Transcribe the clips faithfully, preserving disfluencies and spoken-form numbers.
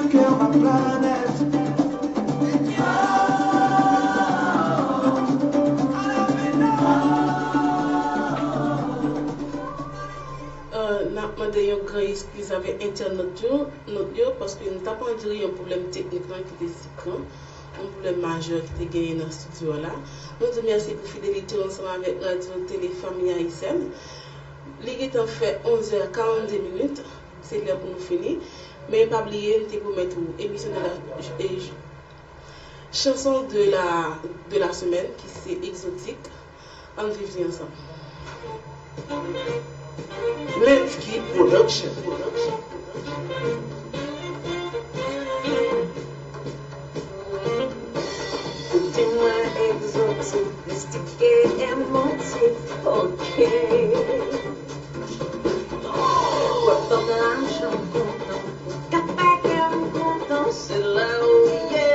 Kè m ak planèt. Euh, n ap mande yon gran eskiz avèk entènot yo, not yo, paske nou t ap andire yon pwoblèm teknik lan ki te zi gran, yon pwoblèm majè ki te genyen nan estidyo a la. Nou di w mèsi pou fidelite w ansanm avèk Radyo Tele Fanmi Ayisyèn. Li gentan fè onz è karannde minit, se lè pou nou fini. Men pa bliye, m te pwomèt ou emisyon de la, e, chanson de la, de la semaine, ki se Exotique. Ann viv li ansanm. Lensky Production. Di mwen egzotik, mistik e emotif, ok. Wè fanm lajan kontan, kat bagay m kontan, se la ou ye.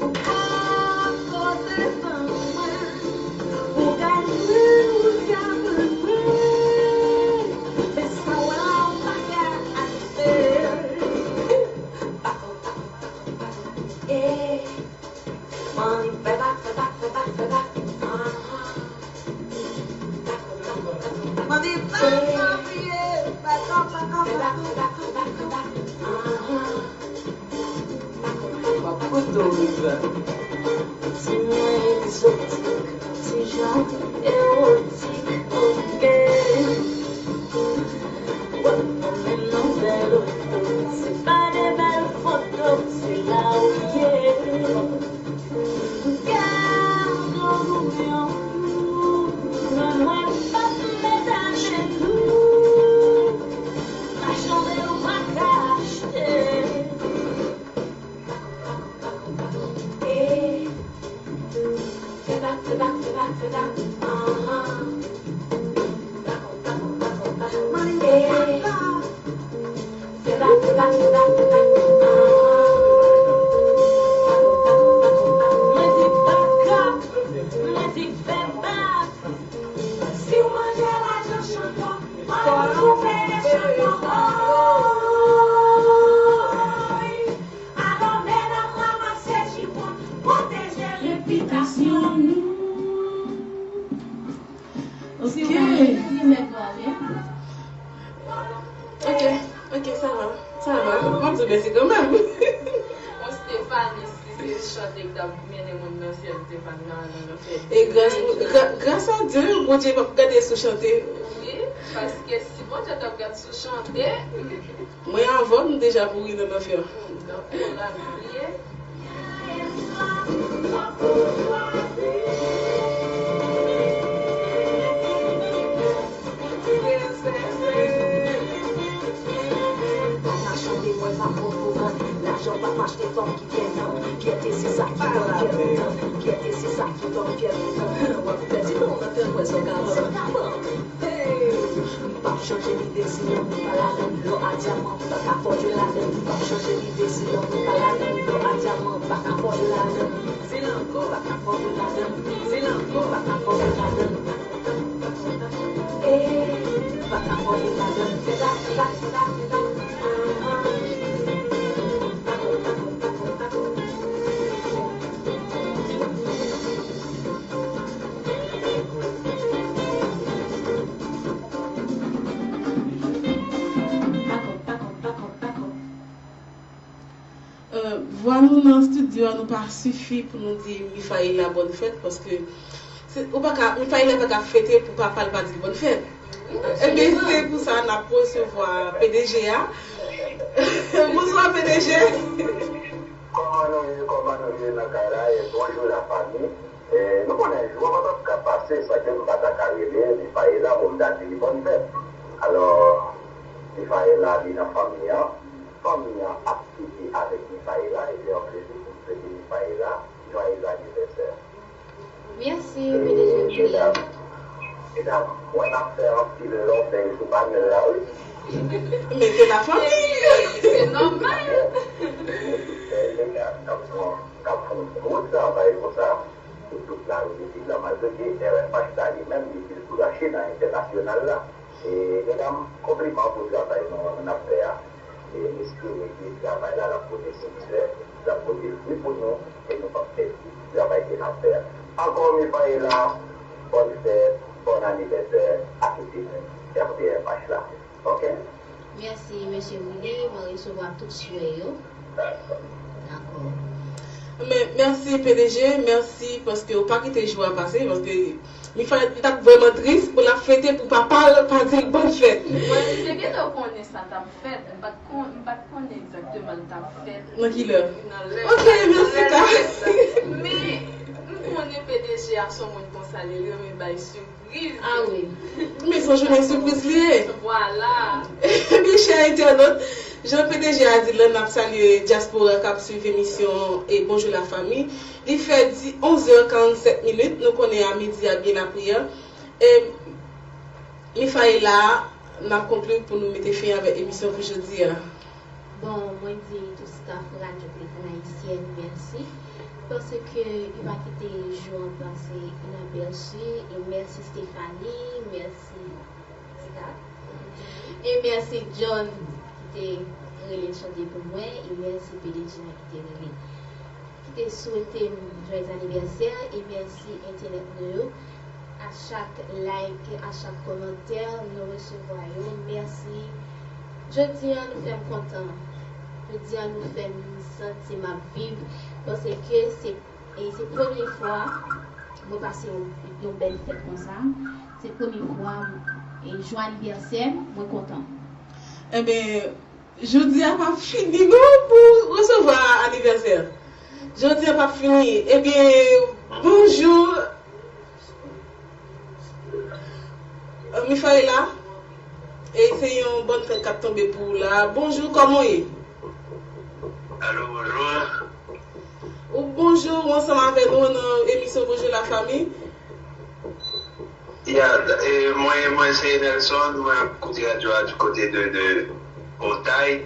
Ou pa kote ban mwen, ou ka jwe, ou ka ban mwen. Men sa w wè la, ou pa ka achte. Bako, bako, bako, bako, bako, eh. Mwen di bak, bak, bak, bak, bak, bak. Aha. Bak, bak, bak, bak, bak. Mwen di bak, bak, bak, bak, bak, bak. Aha. Bak, bak, bak, bak, bak. M ap koute w, Riza. Ti mwen egzotik, ti jan ewotik, oke. W ap pran men nan bèl oto, se pa de bèl foto, se la ou ye. Gad yon goumen an pou ou, men mwen p ap met ajenou. Pa chanje, ou pa ka achte. Fè bak, fè bak, fè bak, fè bak, aha. Bako, bako, bako, bako, eh. Fè bak, fè bak, fè bak, fè bak, aha. Bako, bako, bako, bako, mwen di baka, mwen di fè bak. Si w manje lajan chanpyon, fò w koupe chanpyon. Alò, medam, ranmase jipon, pwoteje repitasyon nou. Ok. Ok, ok, sa va, sa va. M ap di w mèsi kanmenm. Bon, Stéphanie, si se chante k t ap mennen moun nan syèl, Stéphanie, nan, nan, nan fè. E gras, gra-, gras a Dye, Bondye p ap gade sou chante. Wi, paske si Bondye t ap gade sou chante, mwen avè w, nou deja pouri nan lanfè. Donk, nou la, nou ye. Lajan pa machte fanm ki gen nanm. Fyète se sa ki ban m fyète tan. Fyète se sa ki ban m fyète tan. W ap pèdi non nan tèt mwen san kabann. Hey! M p ap chanje lide si lanmou pa ladann. Lò a dyaman m pa ka fòje ladann. M p ap chanje lide si lanmou pa ladann. Lò a dyaman m pa ka fòje ladann. Se lanmou pa ka fòje ladann. Se lanmou pa ka fòje ladann. Eh, pa ka fòje ladann. Fè bak, fè bak, fè bak, fè bak. Aha. Euh, vwa nou nan estidyo a, nou pa sifi pou nou di Mifaela bòn fèt, paske se, ou pa ka, Mifaela pa ka fete pou papa l pa di l bòn fèt. Ebyen, se pou sa n ap resevwa P D G a. Bonswa, P D G. Kòman nou ye, kòman nou ye nan kay la, e bonjou la fanmi. E, nou konnen jou an pa t ap ka pase san ke m pa ta ka rele Mifaela pou m ta di li bòn fèt. Alò, Mifaela, li nan fanmi an. Fanmi an ap fete avèk Mifaela, e se yon plezi pou m swete Mifaela joyeux anniversaire. Mèsi, P D G William. Medam, medam, mwen n ap fè anpil lòbèy sou panèl la, wi. Men se lafanmi. Se nòmal. E, medam, k ap fè yon, k ap fè yon gwo travay konsa. Sou tout lari mizik la, malgre ke R F H la li menm, li plis sou Lachin a entènasyonal la. E, medam, konpliman pou travay nou an n ap fè a. E, mèsi Ke mete travay la, l ap pote siksè, l ap pote fwi pou nou, e nou p ap pèdi travay ke n ap fè a. Ankò, Mifaela, bòn fèt, bòn anivèsè ak ekip R T F H la. Oke? Mèsi, mesye Willy, mwen resevwa tout swè yo. Dakò. Dakò. Men, mèsi, P D G, mèsi paske w pa kite jou a pase, paske Mifaela t ap vrèman tris pou l ap fete pou papa l pa di l bòn fèt. Mwen, se gentan w konnen sa t ap fèt. M pa t kon, m pa t konnen egzakteman l t ap fèt. Nan ki lè? Nan lè. Oke, mèsi, nan lè Ka. Fèt la. Men, m konnen P D G a se yon moun konsa, li renmen bay sipriz. Ah wi. Men se yon jounen sipriz li ye. Vwala. Ebyen, chè entènot, jan P D G a di l lan, n ap salye dyaspora k ap swiv emisyon e Bonjou Lafanmi. Li fè di, onz è karannsèt minit, nou konnen a midi a byen lapriyè. E Mifaela, n ap konkli pou nou mete fen avèk emisyon pou jodi a. Bon, mwen di tout staff Radyo Pletòn Ayisyèn mèsi, paske yo pa kite jou an pase inapèsi, e mèsi Stephanie, mèsi Tika, e mèsi John ki te rele chante pou mwen, e mèsi P D G a ki te rele ki te swete m joyeux anniversaire e mèsi entènot nou yo. A chak like, a chak kòmantè, nou resevwa yo. Mèsi. Jodi a, nou fè m kontan. Jodi a, nou fè m santi m ap viv. Paske se, e se premye fwa mwen pase yon, yon bèl fèt konsa. Se premye fwa, e jou anivèsè m, mwen kontan. Enben, Jodi a p ap fini non pou resevwa anivèsè. Jodi a p ap fini. Ebyen, bonjou, euh, Mifaela. E se yon bòn fèt k ap tonbe pou ou la. Bonjou, kòman w ye? Alo, bonjou. Ou bonjou, ou ansanm avè nou nan emisyon Bonjou Lafanmi. Ya, e, mwen, mwen se Nelson, mwen ap koute radyo a di kote de, de Montay.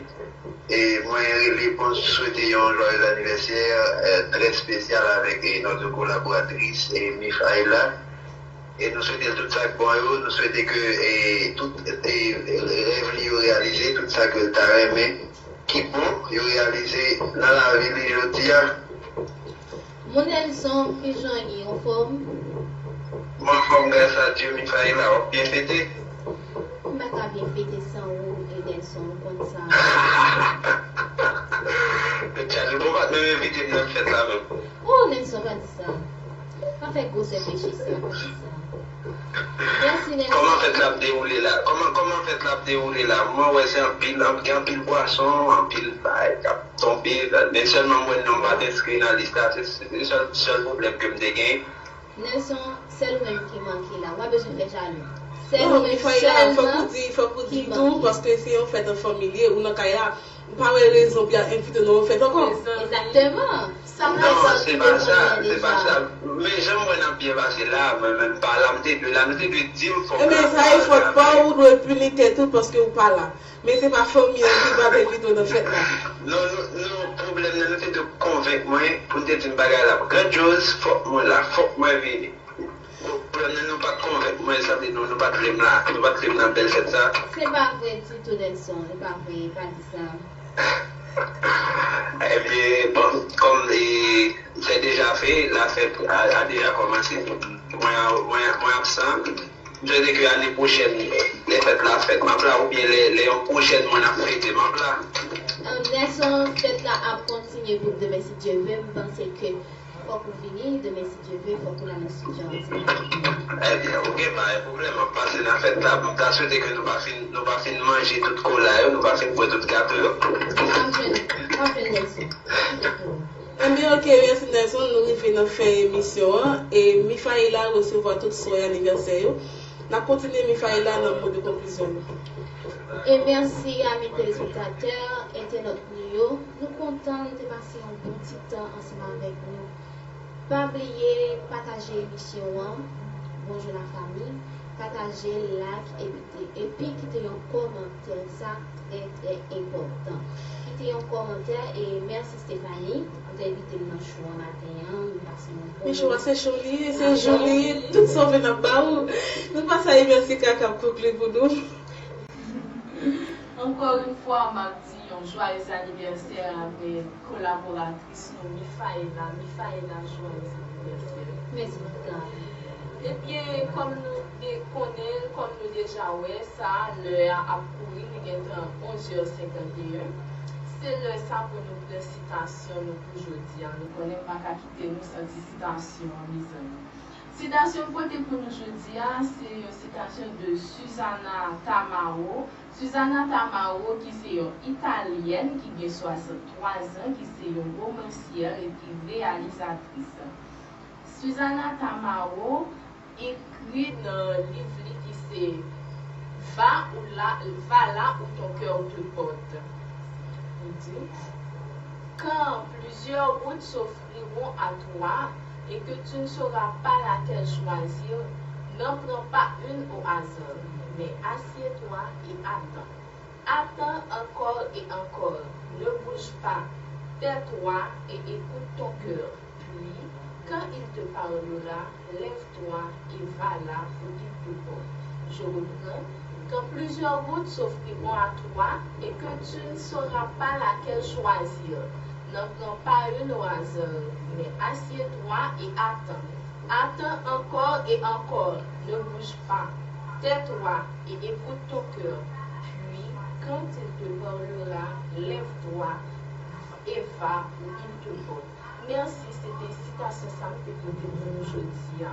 E mwen rele pou swete yon joyeux anniversaire, e, trè espesyal avèk, e, notre collaboratrice, e, Mifaela. E nou swete l tout sa k bon yo, nou swete ke, e, tout, e, rèv li yo reyalize, tout sa ke l ta renmen ki bon, yo reyalize nan lavi li jodi a. Mon Nelson, kijan w ye, anfòm? Mwen anfòm, gras a Dye, Mifaela, w ap byen fete? M pa ka byen fete san ou, e Nelson, ou konn sa. Tchaj, ou pa t menm envite m nan fèt la menm. Oh, Nelson, pa di sa. Pa fè gwosè peche sa, pa di sa. Mèsi, Nelson. Kòman fèt la ap dewoule la? Kòman, kòman fèt la ap dewoule la? Mwen wè se anpil, anp-, gen anpil bwason, anpil bagay k ap tonbe, men sèlman mwen non m pa t enskri nan lis la, se, se sèl, sèl pwoblèm ke m te gen. Nelson, sèl ou menm ki manke la, w pa bezwen fè jalou. Sèl ou menm sèlman ki manke. Non, Mifaela, fòk ou di, fòk ou di tou, paske se yon fèt an fanmi li ye, ou nan kay la, m pa wè rezon pou y a envite w nan yon fèt ankò. Egzakteman. Non, se pa sa, se pa sa. Men jan m wè n ap byen pase la, mwen menm pa la, m te dwe la, nou te dwe di m fòk la. Ebyen, sa e fòt pa w, ou dwe pini tèt ou paske ou pa la. Men se pa fanmi an ki pa t envite w nan fèt la. Non, non, non, pwoblèm nan, nou te dwe konvenk mwen pou n te di m bagay la ap grandyoz, fòk mwen la, fòk mwen vini. Pwoblèm nan, nou pa t konvenk mwen, sa vle di nou, nou pa t vle m la, nou pa t vle m nan bèl fèt sa. Se pa vre ditou, Nelson, e pa vre, pa di sa. Ebyen, bon, kòm, e, fè deja fè, la fèt a, a deja kòmanse. Mwen, mwen, mwen absan. M swete ke ane pwochèn, lè fèt la fèt, m ap la, oubyen lè, lè yon pwochèn mwen ap fete, m ap la. Ahn, Nelson, fèt la ap kontinye pou demen, si Dye vle. M panse ke fòk ou vini, demen, si Dye vle, fòk ou la nan estidyo a ansanm avèk nou. Ebyen, oke, pa gen pwoblèm, m ap pase nan fèt la. M ta swete ke nou pa fin, nou pa fin manje tout kola yo, nou pa fin bwè tout gato yo. M ap jwenn, m ap jwenn Nelson. Ebyen, oke, mèsi Nelson, nou rive nan fen emisyon an, e Mifaela resevwa tout swè anivèsè yo. N ap kontinye Mifaela nan mo de konklizyon nou. E mèsi a nou telespektatè, entènòt nou yo. Nou kontan nou te pase yon bon ti tan ansanm avèk nou. Pa bliye pataje emisyon an, Bonjou Lafanmi, pataje l, like, epi te, epi kite yon kòmantè, sa trè, trè enpòtan. Kite yon kòmantè, e mèsi Stephanie, ou te envite m nan show an maten an, nou pase yon bon moman. Men show a se show li ye, se jou li ye, tout sa w vle n ap ba ou. Nou pase a Jessica k ap konkli pou nou. Encore une fois, m ap di yon joyeux anniversaire avèk kolaboratris nou, Mifaela. Mifaela, joyeux anniversaire. Mèsi, Mika. Ebyen, kòm nou de-, konnen l, kòm nou deja wè sa, lè a ap kouri, li gentan onz è senkanteyen. Se lè sa pou nou pran sitasyon nou pou jodi a. Nou konnen m pa ka kite nou santi sitasyon an, mezanmi. Sitasyon m pote pou nou jodi a, se yon sitasyon de Susana Tamaro. Susana Tamaro, ki se yon Italyèn ki gen swasanntrwa zan, ki se yon womansyè epi reyalizatris. Susana Tamaro ekri nan liv li ki se Va, ou la, Va là où ton cœur te porte. Li di, Quand plusieurs routes s'offriront à toi et que tu ne sauras pas laquelle choisir, n'en prends pas une au hasard, mais assieds-toi et attends. Attends encore et encore, ne bouge pas, tais-toi et écoute ton cœur. Puis, quand il te parlera, lève-toi et va là où il te porte. Je reprends. Quand plusieurs routes s'offriront à toi et que tu ne sauras pas laquelle choisir, n'en prends pas une au hasard, mais assieds-toi et attends. Attends encore et encore, ne bouge pas. Tais-toi et écoute ton cœur. Puis, quand il te parlera, lève-toi et va où il te porte. Mèsi, se te sitasyon sa m te pote pou nou jodi a.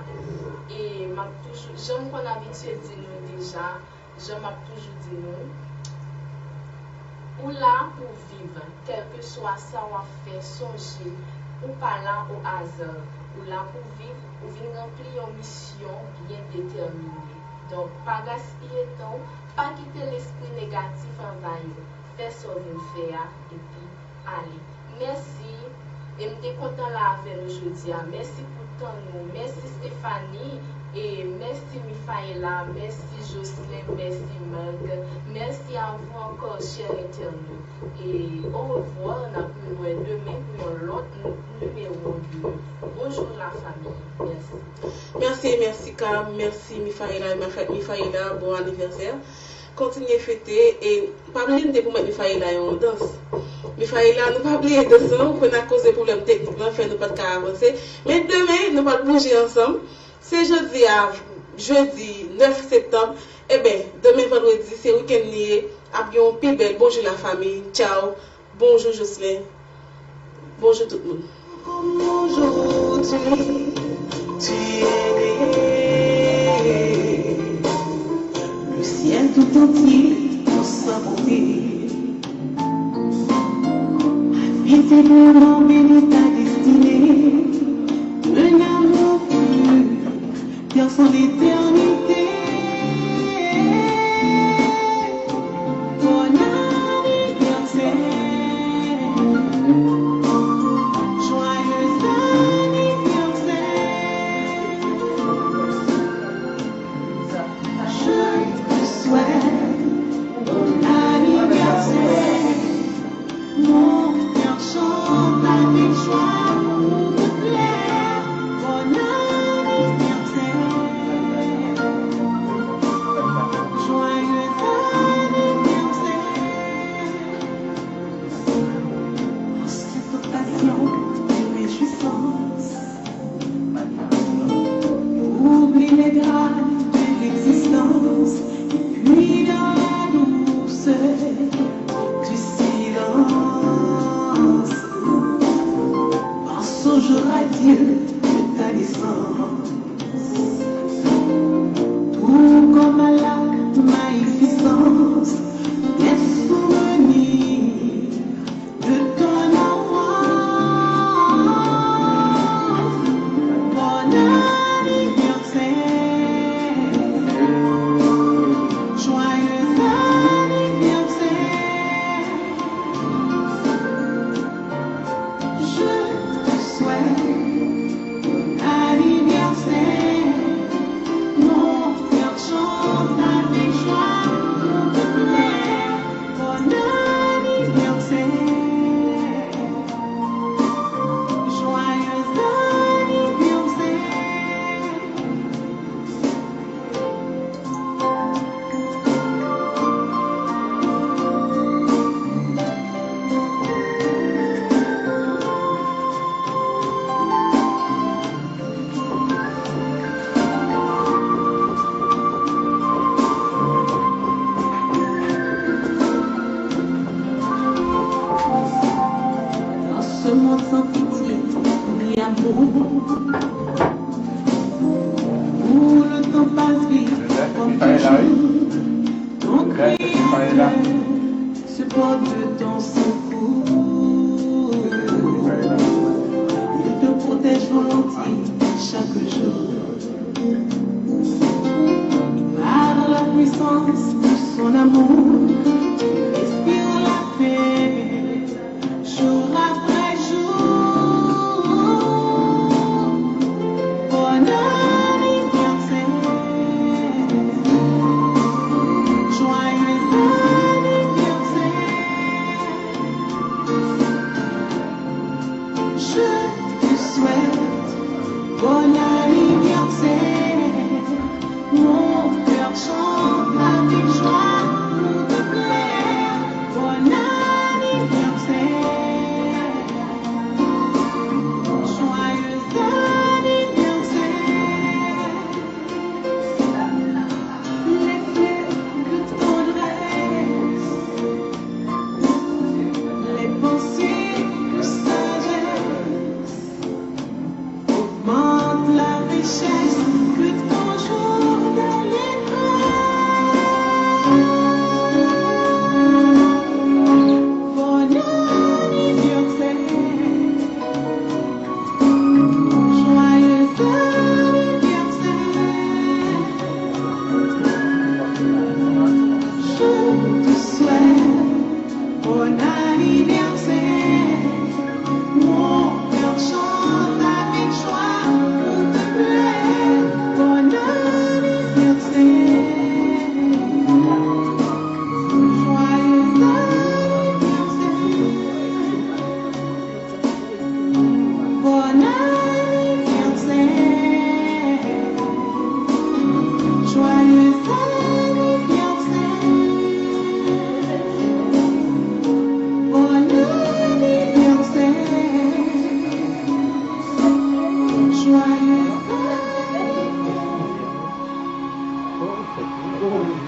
E m ap toujou, jan m konn abitye di nou deja, jan m ap toujou di nou, ou la pou viv, kèlkeswa sa w ap fè, sonje, ou pa la o aza. Ou la pou viv, ou vin ranpli yon misyon byen detèmine. Donk, pa gaspiye tan w, pa kite lespri negatif anvayi w. Fè sa w vin fè a, epi ale. Mèsi. E m te kontan la avè nou jodi a. Mèsi pou tan nou. Mèsi Stephanie. E mèsi Mifaela. Mèsi Jocelyn. Mèsi Marc. Mèsi à vous encore, chers internautes. E au revoir. N ap rewè demen pou yon lòt nou-, nimewo de Bonjour la famille. Mèsi. Mèsi, mèsi Cam, mèsi Mifaela, Mifa-, Mifaela, bon anivèsè. Kontinye fete e pa bliye n te pwomèt Mifaela yon dans. Mifaela, nou pa bliye dans lan, ou konn akoz de pwoblèm teknik lan, fè nou pa t ka avanse. Men demen, nou pral bouje ansanm. Se jodi a, jedi nèf septanm. Eben, demen vandredi, se wikenn li ye. Ap gen yon pi bèl Bonjou Lafanmi. Tchaw. Bonjou Jocelyn. Bonjou tout moun. Comme aujourd'hui tu es né, le ciel tout entier pour sa beauté. Infiniment béni ta destinée, un amour pur, dans son éternité. Bon anniversaire, joyeux anniversaire. Je te souhaite bon anniversaire. Mon cœur chante avec joie pour te plaire. Bon anniversaire. Joyeux anniversaire. En cette occasion de réjouissance, oublie les drames de l'existence et puis dans la douceur du silence, pense au jour radieux de ta naissance. Tout comme à la magnificence des souvenirs de ton enfance. Bon anniversaire, joyeux anniversaire. Je te souhaite Le monde sans pitié ni amour. Où le temps passe vite comme toujours. Ton cri de cœur se porte de ton secours. Il te protège volontiers chaque jour. Par la puissance de son amour, respire la paix jour après jour. Bon anniversaire, joyeux anniversaire. Je te souhaite bon anniversaire. Mon cœur chante avec joie pour te plaire. Bon anniversaire. Joyeux anniversaire. Les fleurs de tendresse, les pensées de sagesse. Augmente la richesse que ton jour de l'école. Bon anniversaire. Joyeux anniversaire. Je te souhaite bon anniversaire. Mon cœur chante avec joie pour te plaire. Bon anniversaire. Joyeux anniversaire. Bon anniversaire. Joyeux anniversaire. Bon anniversaire. Joyeux